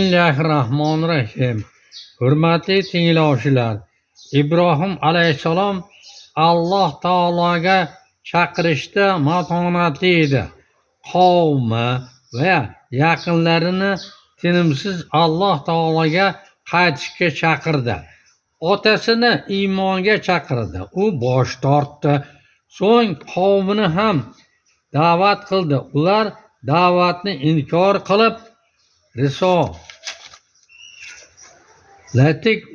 Bismillahirrohmanirrohim. Hurmatli tinglovchilar, Ibrohim alayhissalom Alloh taologa chaqirishda matonatli edi. Qavmi va yaqinlarini tinimsiz Alloh taologa qaytishga chaqirdi. Otasini iymonga chaqirdi. U bosh tortdi. So'ng qavmini ham da'vat qildi. Ular da'vatni inkor qilib, risolatlik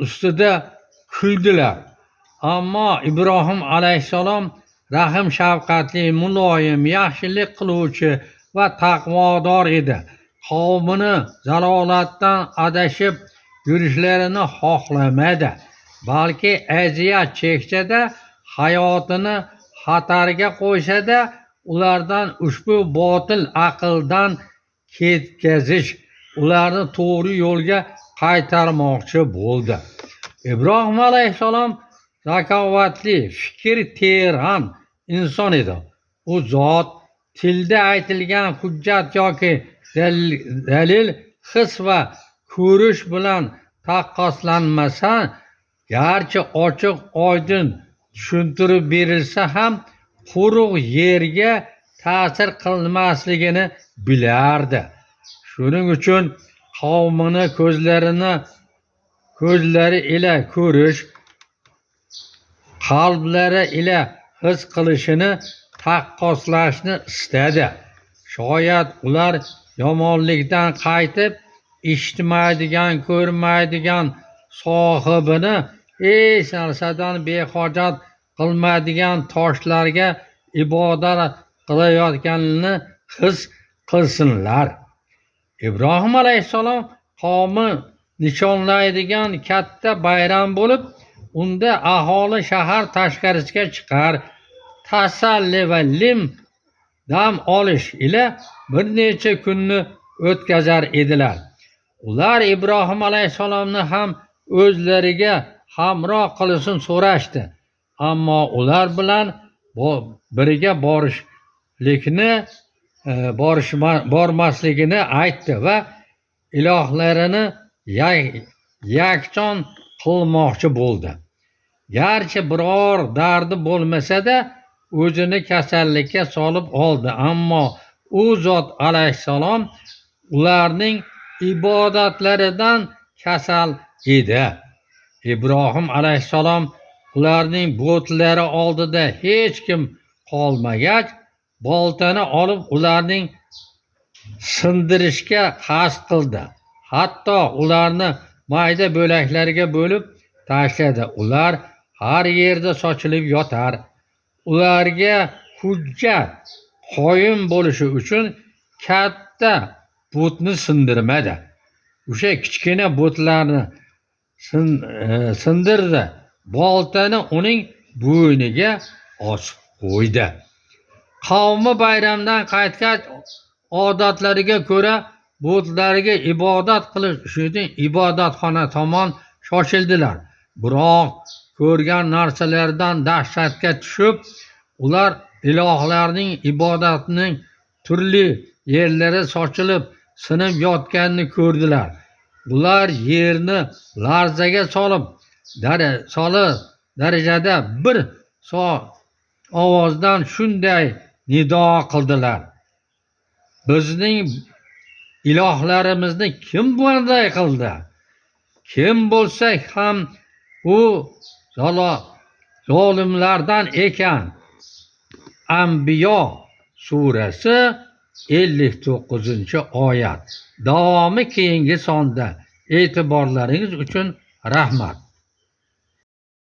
ustida kuldilar. Ammo Ibrohim alayhissalom rahm shafqatli, muloyim, yaxshilik qiluvchi va taqvodor edi. Qavmini zalolatdan adashib yurishlarini xohlamadi, balki aziyat cheksa-da, hayotini xatarga qo'ysa-da, ulardan ushbu botil aqldan ketkazish, ularni to'g'ri yo'lga qaytarmoqchi bo'ldi. Ibrohim alayhissalom zakovatli, fikr teran inson edi. U zot tilda aytilgan hujjat yoki dalil his va ko'rish bilan taqqoslanmasa, garchi ochiq oydin tushuntirib berilsa ham quruq yerga ta'sir qilmasligini bilardi. Shuning uchun qavmini ko'zlari ila ko'rish, qalblari ila his qilishini taqqoslashni istadi. Shoyat ular yomonlikdan qaytib, eshitmaydigan, ko'rmaydigan, sohibini hech narsadan behojat qilmaydigan toshlarga ibodat qilayotganini his qilsinlar. Ibrohim alayhissalom qavmi nishonlaydigan katta bayram bo'lib, unda aholi shahar tashqarisiga chiqar, tasalli va dam olish ila bir necha kunni o'tkazar edilar. Ular Ibrohim alayhissalomni ham o'zlariga hamroh qilishni so'rashdi, ammo ular bilan birga bormasligini aytdi va ilohlarini yakson qilmoqchi bo'ldi. Garchi biror dardi bo'lmasa-da, o'zini kasallikka solib oldi, ammo u zot alayhissalom ularning ibodatlaridan kasal edi. Ibrohim alayhissalom ularning butlari oldida hech kim qolmagach, boltani olib ularning sindirishga qasd qildi. Hatto ularni mayda bo'laklarga bo'lib tashladi. Ular har yerda sochilib yotar. Ularga hujjat qoyim bo'lishi uchun katta butni sindirmadi. O'sha kichkina butlarni sindirdi. Boltani uning bo'yniga osib qo'ydi. Qavmi bayramdan qaytgach, odatlariga ko'ra butlariga ibodat qilish uchun ibodatxona tomon shoshildilar. Biroq ko'rgan narsalaridan dahshatga tushib, ular ilohlarning ibodatining turli yerlari sochilib, sinib yotganini ko'rdilar. Ular yerni larzaga solib darajada bir ovozdan shunday nido qildilar: Bizning ilohlarimizni kim bunday qildi? Kim bo'lsak ham u zolimlardan ekan. Anbiyo surasi 59-oyat. Davomi keyingi sonda. E'tiborlaringiz uchun rahmat.